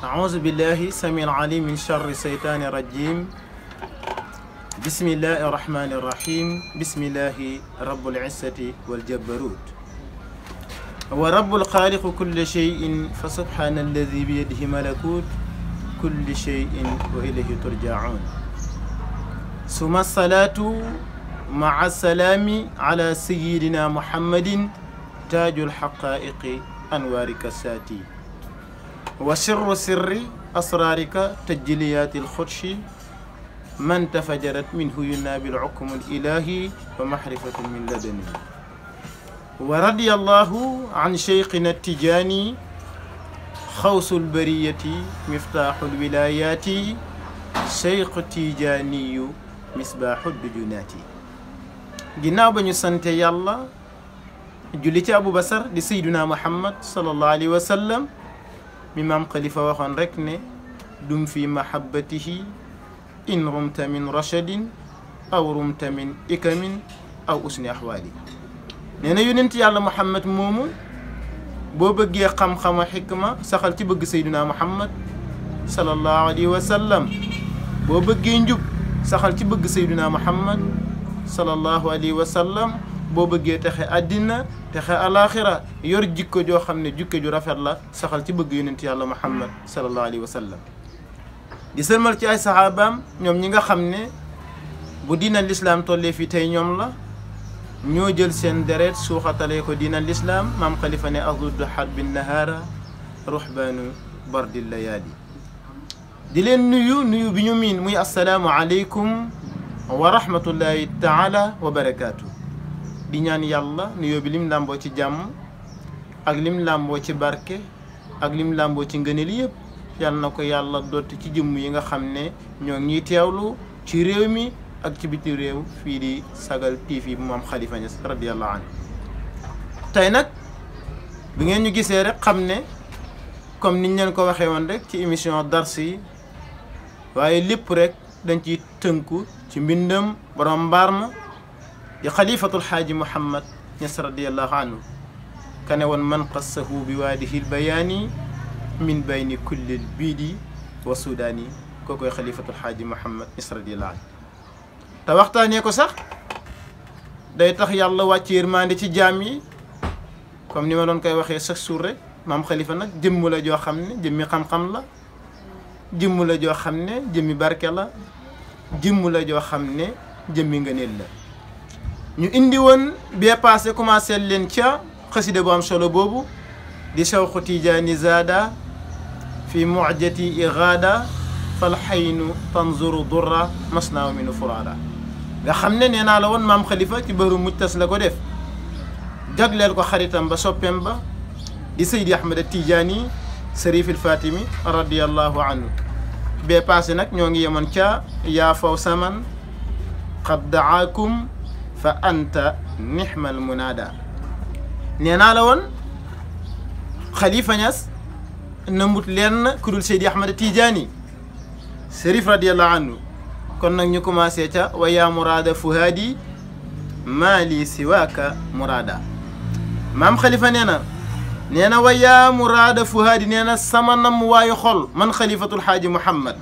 أعوذ بالله السميع العليم من شر الشيطان الرجيم بسم الله الرحمن الرحيم بسم الله رب العزة والجبروت ورب الخالق كل شيء فسبحان الذي بيده ملكوت كل شيء وإليه ترجعون ثم الصلاة مع السلام على سيدنا محمد تاج الحقائق أنوارك الساتي وسر سر أسرارك تجليات الخدش من تفجرت منه ينابي العكم الإلهي ومحرفة من لدنه ورضي الله عن شيخنا التجاني خوص البرية مفتاح الولايات شيخ التجاني مصباح الدجونات ginnaaw ba ñu sante yàlla julli ci Abu Basar di sayyiduna Muhammad sallallahu alayhi wa sallam mi maam Khalifa waxoon rek ne dum fi mahabbatihi in rumta min rachadin aw rumta min ikamin aw usni ahwaali nee na yonent yàlla Muhammad moomu boo bëggee xam-xama xikma saxal ci bëgg sayyiduna Muhammad sallallahu alayhi wa sallam boo bëggee njub saxal ci bëgg sayyiduna Muhammad sallallahu alayhi wa sallam boo bëggee texe àddina texe alaxira yor jikko joo xam ne jikko ju rafet la saxal ci bëgg yonent yàlla Muhammad sallallahu alayhi wa sallam di sëlmal ci ay saxaabaam ñoom ñi nga xam ne bu diina lislaam tollee fii tey ñoom la ñoo jël seen deret suuxatalee ko diina lislaam maam Khalifa ne azuddu xarbin nahaara ruhbaanu bardil layaali di leen nuyu bi ñu miin muy assalaamu aleykum wa rahmatullahi taala wa barakaatu di ñaan yàlla nuyoo bi lim làmboo ci jàmm ak lim làmboo ci barke ak lim làmboo ci ngëneel yëpp yàlla na ko yàlla dotti ci jëmm yi nga xam ne ñoo ngi teewlu ci réew mi ak ci biti réew fii di Sagal TV bu moom Khalifa Niass radiyallahu anhu tey nag bi ngeen ñu gisee rek xam ne comme niñ leen ko waxee woon rek ci émission dars yi waaye lépp rek dañ ciy tënku ci mbindam borom mbaar ma di xalifatul xaaji Muhammad Niass radiyallahu anhu kane woon man qassahu bi waadihi l bayaani min bayni kulli l biidi wa sudaani kookoy xalifatul xaaji Muhammad Niass radiyallahu anhu te waxtaanee ko sax day tax yàlla wàcc yërmande ci jaam yi comme ni ma doon koy waxee chaque jour rek maam Khalifa nag jëmm la joo xam ne jëmmi xam-xam la jëmm la joo xam ne jëmmi barke la jëmm la joo xam ne jëmmi ngëneel la ñu indi woon bee passé commencé leen ca xasida bu am solo boobu di Shawqu Tijaani zaada fi mu'jati igaada fal xaynu tanzuru durra masnaaw minu furaada nga xam ne nee naa la woon maam Khalifa ci bëru mujtas la ko def jagleel ko xaritam ba soppeem ba di Seydi Ahmed Tijaani Sarif al Fatimi radiyallahu anhu bee passé nag ñoo ngi yemoon ca yaa faw saman qad daakum fa anta nixmal munaada nee naa la woon Khalifa Niass nëmbut leen ku dul Seydi Ahmed Tijaani Sarif radiyallahu anhu kon nag ñu commencé ca wa yaa muraada fuhaadi maa lii siwaaka muraada maam Khalifa nee na wa yaa muraada fuhaadi nee na sama nam waayu xol man xalifatul xaaji Muhammad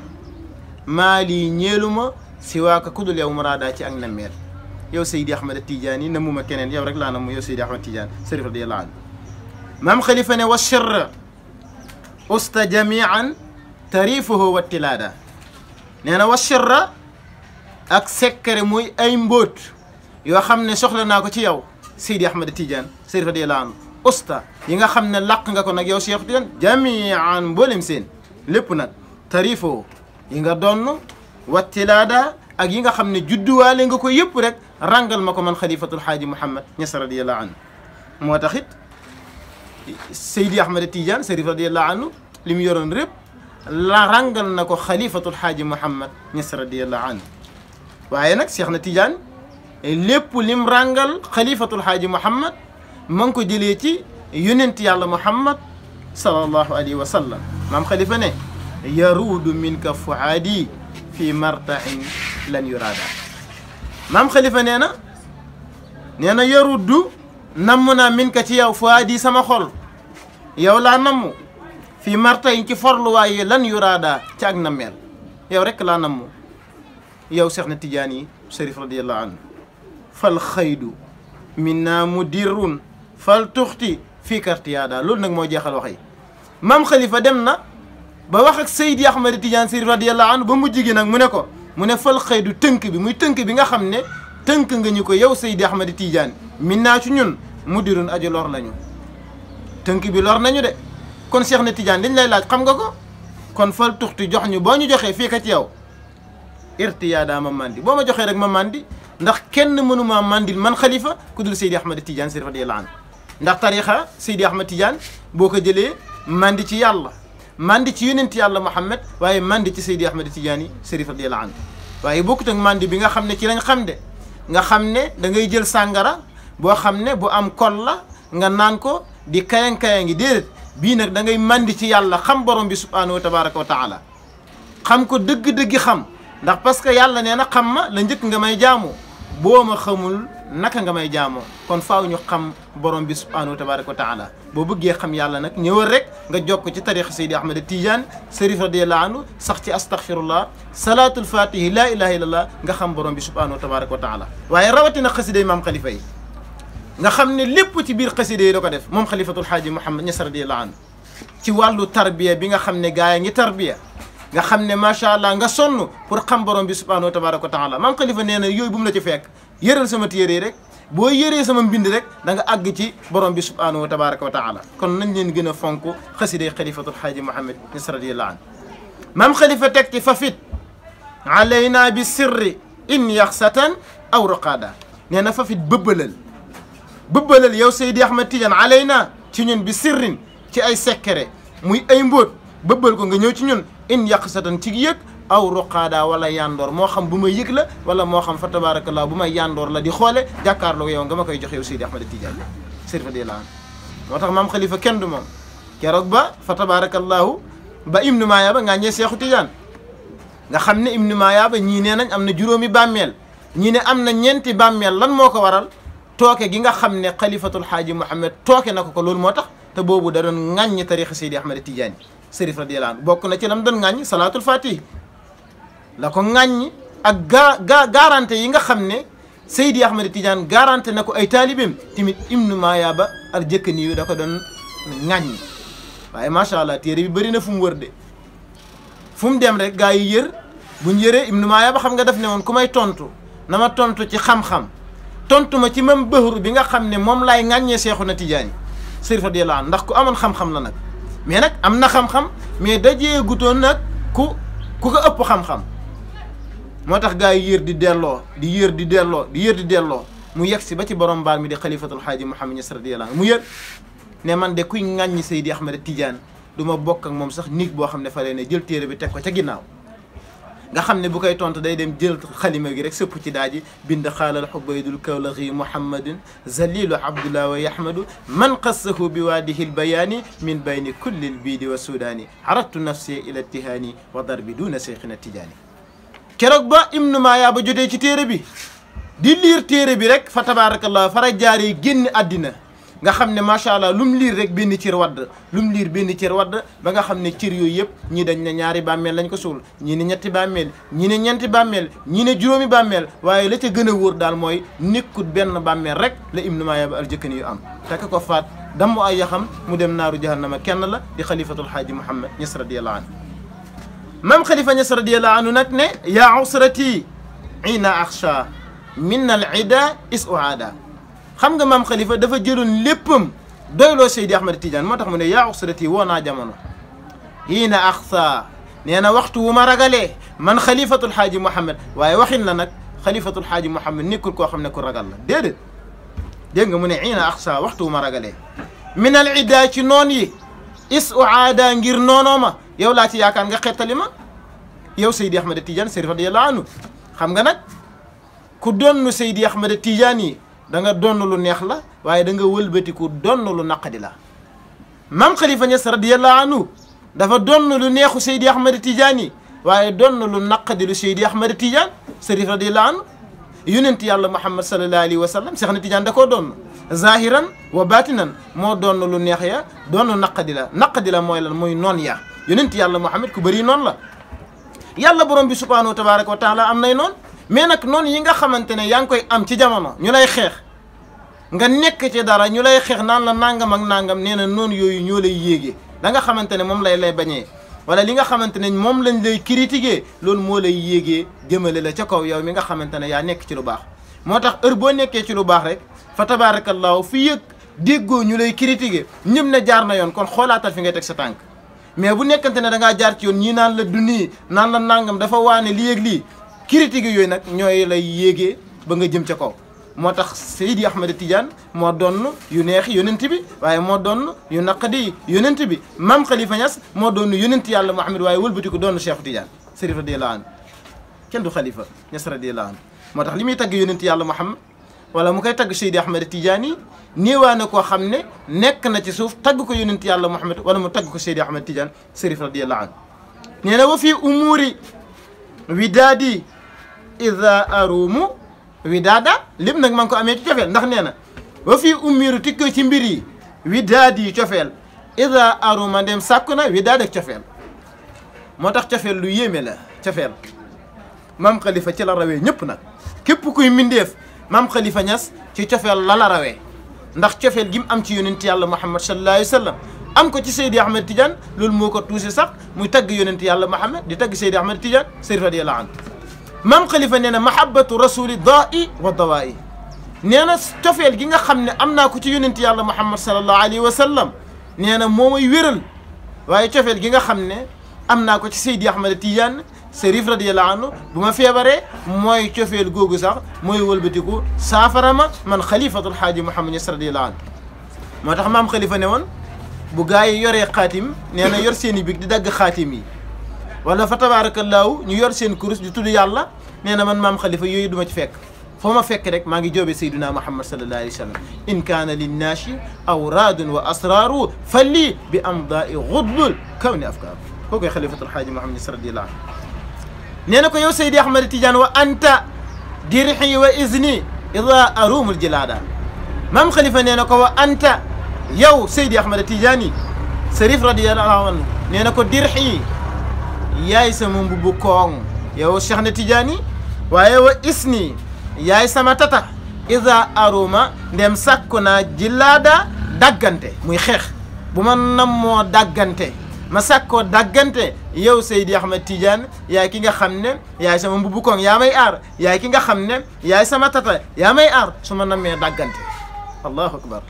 maa lii ñeeluma siwaaka ku dul yow muraada ci ak nameel yow Seydi Ahmed Tijaani namuma keneen yow rek laa namu yow Seydi Ahmed Tijaani Sarif radiyallahu anhu maam Khalifa ne wa sirra usta jamian tarifuhu wa tilaada nee na wa sirra ak sekkare muy ay mbóot yoo xam ne soxla naa ko ci yow Seydi Ahmed Tidiane Sarif radiyallahu anhu usta yi nga xam ne làq nga ko nag yow Cheikh Tidiane jamian mboolem seen lépp nag tarifoo yi nga donn wattilaada ak yi nga xam ne judduwaale nga ko yëpp rek rangal ma ko man xalifatul xaaji Muhammad Niass radiyallahu anhu moo tax it Seydi Ahmed Tidiane Sarif radiyallahu anhu li mu yoroon répp la rangal na ko xalifatul xaaji Muhammad Niass radiyallahu anhu waaye nag Cheikh na Tidiane lépp lim rangal xalifatul xaaji Muhammad ma ngi ko jëlee ci yonent yàlla Muhammad sallallahu alayhi wa sallam maam Khalifa ne yaruudu minka fuaadi fi martain lan yuraada maam Khalifa nee na yaruudu namm naa minka ci yow fuaadi sama xol yow laa namm fii martayin ci forluwaay lan yuraada ci ak nammeel yow rek laa namm yow Seex na Tijaan yi Sharif radiyallahu anhu fal xaydu minna mudirun fal tuxti fii kartiyaada loolu nag moo jeexal wax yi maam Khalifa dem na ba wax ak Seydi Ahmad Tidiane Sharif radiyallahu anhu ba mujj gi nag mu ne ko mu ne fal xaydu tënk bi muy tënk bi nga xam ne tënk nga ñu ko yow Seydi Ahmad Tidiane minna ci ñun mudirun aji lor lañu tënk bi lor nañu de kon Seex na Tidiane dañ lay laaj xam nga ko kon fal tuxti jox ñu boo ñu joxee fii ka ci yow irtiyaada ma mandi boo ma joxee rek ma mandi ndax kenn mënuma mandil man Khalifa ku dul Seydi Ahmad Tidiane Sharif radiyallahu anhu ndax tarixa Seydi Ahmad Tidiane boo ko jëlee mandi ci yàlla mandi ci yonent yàlla Muhammad waaye mandi ci Seydi Ahmad Tidiane Sharif radiyallahu anhu waaye bokkut ak mandi bi nga xam ne ci lañ xam de nga xam ne da ngay jël sàngara boo xam ne bu am kol la nga naan ko di kayang-kayang ngi déedéet bii nag da ngay mandi ci yàlla xam borom bi subhanahu wa tabaraka wa taala xam ko dëgg-dëgg xam ndax parce que yàlla nee na xam ma la njëkk nga may jaamu boo ma xamul naka nga may jaamoo kon faaw ñu xam borom bi subhanahu wa tabaraka wa taala boo bëggee xam yàlla nag ñëwal rek nga jokk ci tarixa Seydi Ahmad Tidiane Sharif radiyallahu anhu sax ci astaghfirullah salatul fatihi la ilaha illallah nga xam borom bi subhanahu wa tabaraka wa taala waaye rawatina xasida yi maam Khalifa yi nga xam ne lépp ci biir xasida yi da ko def moom Khalifatul Haaji Mouhamed Niass radiyallahu anhu ci wàllu tarbiya bi nga xam ne gaa yi ngi tarbiya nga xam ne macha allah nga sonn pour xam borom bi subhanahu wa tabaraka wa taala maam Khalifa nee na yooyu bu mu la ci fekk yëral sama téere rek boo yëree sama mbind rek da nga àgg ci borom bi subhanahu wa tabaraka wa taala kon nañ leen gën a fonk xasiday Khalifatul Haaji Mouhamed Niass radiyallahu anhu maam Khalifa teg ci fafit alayna bi sirri in yaxsatan aw ruqaada nee na fafit bëbbalal yow Seydi Ahmad Tidiane alayna ci ñun bi sirrin ci ay secret muy ay mbóot bëbbal ko nga ñëw ci ñun in yaxsatan ci yëg aw ruqaada wala yandoor moo xam bu may yëg la wala moo xam fa tabarakallah bu may yandoor la di xoole jàkkaarloo yow nga ma koy jox yow Seydi Ahmad Tidiane Sharif radiyallahu anhu moo tax maam Khalifa kenn du moom keroog ba fa tabarakallahu ba Ibnu Mayaaba ngaa ñee Seexu Tidiane nga xam ne Ibnu Mayaaba ñii nee nañ am na juróomi bàmmeel ñii ne am na ñeenti bàmmeel lan moo ko waral tooke gi nga xam ne Khalifatul Haaji Mouhamed tooke na ko loolu moo tax te boobu da doon ŋàññi tarixa Seydi Ahmad Tidiane Sharif radiyallahu anhu bokk na ci lam doon ŋàññi salaatul fatih la ko ŋàññi ak garanté yi nga xam ne Seydi Ahmad Tidiane garanté na ko ay taalibeem tamit Ibnu Mayaaba al jëkkani yu da ko doon ŋàññi waaye macha allah téere bi bëri na fu mu wër de fu mu dem rek gaa yi yër buñ yëree Ibnu Mayaaba xam nga def ne woon ku may tontu na ma tontu ci xam-xam tontu ma ci même bëhru bi nga xam ne moom laay ŋàññee Seexuna Tidiane Sharif radiyallahu anhu ndax ku amoon xam-xam la nag mais nag am na xam-xam mais dajee gutoon nag ku ko ëpp xam-xam moo tax gaa yi yër di delloo mu yegg si ba ci borom mbaar mi di Khalifatul Haaji Mouhamed Niass radiyallahu anhu mu yër ne man de kuy ŋàññi Seydi Ahmad Tidiane du ma bokk ak moom sax nit boo xam ne fa lay ne jël téere bi teg ko ca ginnaaw nga xam ne bu koy tontu day dem jël xalima gi rek sëpp ci daaji bind xaalal xubaydul kawlaxi muhammadin zalilu abdullah wa yahmadu man qassahu bi waadihi lbayaani min bayni kulli lbiidi wa sudaani aradtu nafsi ila tihaani wa darbi duna cheikhina tijaani keroog ba Ibnu Mayaaba jotee ci téere bi di liir téere bi rek fa tabarakallah fara jaaree génn àddina nga xam ne macha allah lu mu liir rek benn cër wadd ba nga xam ne cër yooyu yëpp ñii dañ ne ñaari bàmmeel lañ ko suul ñii ne ñetti bàmmeel ñii ne ñeenti bàmmeel ñii ne juróomi bàmmeel waaye la ca gën a wóor daal mooy nekkut benn bàmmeel rek la Ibnu Mayaaba al jëkkani yu am te ko faat damm ay yaxam mu dem naaru jahannama kenn la di Khalifatul Haaji Mouhamed Niass radiyallahu anhu mam Khalifa Niass radiyallahu anhu nag ne yaa usrati ina axsha min al ida is uada xam nga maam Khalifa dafa jëloon léppam doyloo Seydi Ahmad Tidiane moo tax mu ne yaa usrati woo naa jamono hiina axsa nee na waxtu wu ma ragalee man Khalifatul Haaji Mouhamed waaye waxin la nag Khalifatul Haaji Mouhamed nekkul koo xam ne ku ragal la déedéet dégg nga mu ne hiina axsa waxtu wu ma ragalee min al ida ci noon yi is uaada ngir noonoo ma yow laa ci yaakaar nga xettali ma yow Seydi Ahmad Tidiane Sharif radiyallahu anhu xam nga nag ku doon Seydi Ahmad Tidiane yi da nga donn lu neex la waaye da nga wëlbatiku donn lu naqadi la maam Khalifa Niass radiyallahu anhu dafa donn lu neexu Seydi Ahmad Tidiane yi waaye donn lu naqadi lu Seydi Ahmad Tidiane Sharif radiyallahu anhu yonent yàlla Muhammad sallallahu alayhi wa sallam Seexna Tidiane da koo donn zahiran wa batinan moo doon lu neex ya doon naqadi la mooy lan mooy noon ya yonent yàlla Muhammad ku bëri noonu la yàlla borom bi subhanahu wa tabaraka wa taala am nay noonu mais nag noonu yi nga xamante ne yaa ngi koy am ci jamono ñu lay xeex nga nekk ci dara ñu lay xeex naan la nangam ak nangam nee na noonu yooyu ñoo lay yéegee da nga xamante ne moom lay bañee wala li nga xamante ne moom lañ lay critiquer loolu moo lay yéegee jëmale la ca kaw yow mi nga xamante ne yaa nekk ci lu baax moo tax heure boo nekkee ci lu baax rek fa tabarakallahu fi yëg déggoo ñu lay critiquer ñëpp ne jaar na yoon kon xoolaatal fi ngay teg sa tànk mais bu nekkante ne da ngaa jaar ci yoon ñii naan la du nii naan la nangam dafa waane lii ak lii critique yooyu nag ñooy lay yéegee ba nga jëm ca kaw moo tax Seydi Ahmed Tidiane moo doon yu neex yonent bi waaye moo doon yu naqadi yonent bi Mame Khalifa Niass moo doon yonent yàlla Muhammad waaye wëlbatiku doon Cheikh Tidiane Sërif radiyallahu anhu kenn du Khalifa Niass radiyallahu anhu moo tax li muy tagg yonent yàlla Muhammad wala mu koy tagg Seydi Ahmed Tidiane yi néewaa na koo xam ne nekk na ci suuf tagg ko yonent yàlla Muhammad wala mu tagg ko Seydi Ahmed Tidiane Sërif radiyallahu anhu nee na wa fii umuuri widaadi ida arumu widaada lépp nag maa ngi ko amee ci cofeel ndax nee na wa fii ummiru tikko ci mbir yi widaadi cofeel ida aruma ndem sàkku na widaad ak cofeel moo tax cofeel lu yéeme la cofeel Mame Khalifa ci la rawee ñëpp nag képp kuy mindeef Mame Khalifa Niass ci cofeel la rawee ndax cofeel gi mu am ci yonent yàlla Muhammad sallallahu alayhi wa sallam am ko ci Seydi Ahmed Tidiane loolu moo ko tuusi sax muy tagg yonent yàlla Muhammad di tagg Seydi Ahmed Tidiane Sërif radiyallahu anhu Mame Khalifa nee na mahabbatu rasuli daa'i wa dawaa'i nee na cofeel gi nga xam ne am naa ko ci yonent yàlla Muhammad sallallahu alayhi wa sallam nee na moo may wéral waaye cofeel gi nga xam ne am naa ko ci Seydi Ahmed Tidiane Sërif radiyallahu anhu bu ma feebaree mooy cofeel googu sax mooy wëlbatiku saafara ma man xalifatul xaaji Mouhamed Niass radiyallahu anhu moo tax Mame Khalifa ne woon bu gaa yi yoree xaatim nee na yor seen i big di dagg xaatim yi wala fa tabaarakallaahu ñu yor seen kurus di tudd yàlla nee na man Mame Khalifa yooyu du ma ci fekk foo ma fekk rek maa ngi joobee Seydina Muhammad sallallahu alayhi wa sallam in kaana linnaasi awraadun wa asraaru fa lii bi amdaai xudbul kawni afkaar koo koy xalifatul xaaji Mouhamed Niass radiyallahu anhu nee na ko yow Seydi Ahmed Tidiane wa anta dirhi wa izni ida arumul jilaada Mame Khalifa nee na ko wa anta yow Seydi Ahmed Tidiane Sërif radiyallahu anhu nee na ko dirhi yaay sama mbubbu koŋ yow Cheikh na Tidiane waaye wa isni yaay sama tata ida aruma ndem sàkku naa jilaada daggante muy xeex bu ma nammoo daggante ma sàkkoo daggante yow Seydi Ahmed Tidiane yaay ki nga xam ne yaay sama mbubbu koŋ yaa may aar yaay ki nga xam ne yaay sama tata yaa may aar su ma nammee daggante allahu akbar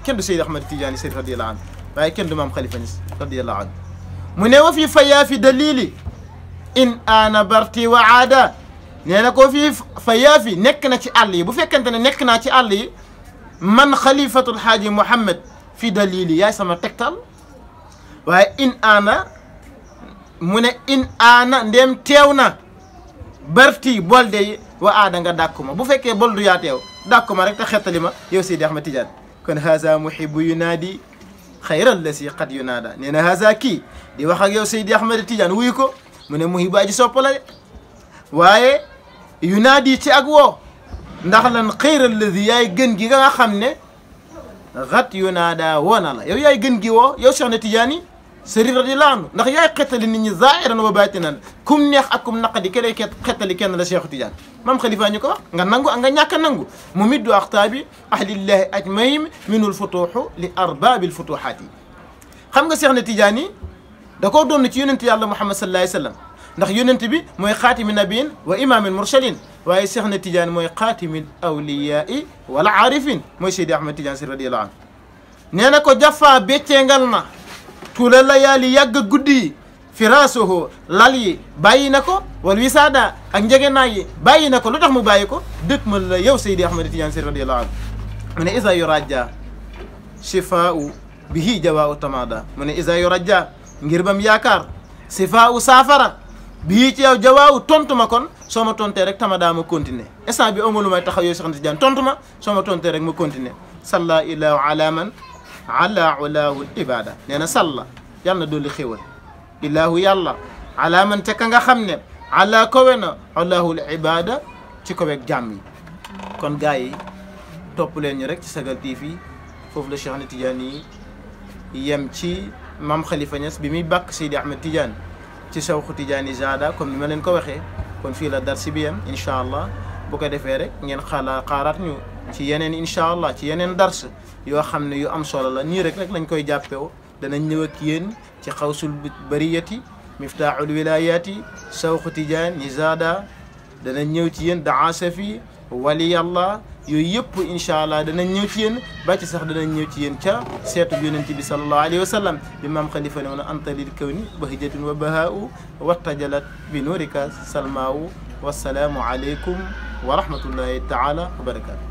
kenn du Seydi Ahmed Tidiane Sërif radiyallahu anhu waaye kenn du Mame Khalifa Niass radiyallahu anhu mu ne wa fii fayaafi dalili in ana barti wa aada nee na ko fii fayaafi nekk na ci àll yi bu fekkente ne nekk naa ci àll yi man xalifatul xaaji Mouhamed fi dalili yaay sama tegtal waaye in ana mu ne in ana ndem teew na barti bolde yi wa aada nga dàkku ma bu fekkee boldu yaa teew dàkku ma rek te xettali ma yow Seydi Ahmed Tidiane kon haza muhibbu yunaadi xayral la si qad yunaada nee na haza kii di wax ak yow Seydi Ahmed Tidiane wuyu ko mu ne muhibbu aji soppala de waaye yunaadi ci ak woo ndax lan xayral la si yaay gën gi nga xam ne xat yunaada woona la yow yaay gën gi woo yow Cheikh na Tidiane Sërif radiyallahu anhu ndax yaay xettali nit ñi zaahiran wa baatinan kum neex ak kum naqadi ke lay xettali kenn la Cheikh Tidiane Mame Khalifa ñu ko wax nga nangu ak nga ñàkk a nangu mu middu axtaabi ahlillahi ajmain minul futuuxu li arbaabil futuuxaat yi xam nga Cheikh na Tidiane da koo doon ci yonent yàlla Muhammad sallallahu alayhi wa sallam ndax yonent bi mooy xaatimi nabiin wa imaamil mursalin waaye Cheikh na Tidiane mooy xaatimil awliyaai wala aarifin mooy Seydi Ahmed Tidiane Sërif radiyallahu anhu nee na ko jafaa bécceengal na tuula layaali yàgg guddi yi firaasuhu lal yi bàyyi na ko wal wisaada ak njegenaay yi bàyyi na ko lu tax mu bàyyi ko dëkk ma la yow Seydi Ahmed Tidiane Sërif radiyallahu anhu mu ne isa yurajja shifaau bihi jawaau tamada mu ne isa yurajja ngir bam yaakaar shifaau saafara bihi ci yow jawaawu tontu ma kon soo ma tontee rek tamada ma continuer instant bi amul lu may taxaw yow Cheikh Tidiane tontu ma soo ma tontee rek ma continuer salla ilahu ala man ala ulaahu ibada nee na salla yàlla na dolli xéwal ilaahu yàlla ala man te ka nga xam ne ala kowe na ulaahu ibada ci koweeg jàmm yi kon gars yi topp leen ñu rek ci Sagal TV foofu la Cheikh Ahmed Tidiane yi yem ci maam Khalifa Niass bi muy bàkk Seydi Ahmed Tidiane ci sawxu Tidiane Zada comme ni ma leen ko waxee kon fii la darsi bi yem incha allah bu ko defee rek ngeen xaaraat ñu ci yeneen incha allah ci yeneen dars yoo xam ne yu am solo la nii rek lañ koy jàppewoo danañ ñëw ak yéen ci xawsul bariyati miftaaxul wilayati sawxu Tidiane Zada danañ ñëw ci yéen daasafi waliyallah yooyu yëpp incha allah danañ ñëw ci yéen ba ci sax danañ ñëw ci yéen ca seetu yonent bi sallallahu alayhi wa sallam bi maam Khalifa ne woon anta lil kawni bahjatun wa bahaa'u wattajalat bi nuurika salmaawu wassalaamu aleykum wa rahmatullahi taala wa barakaatu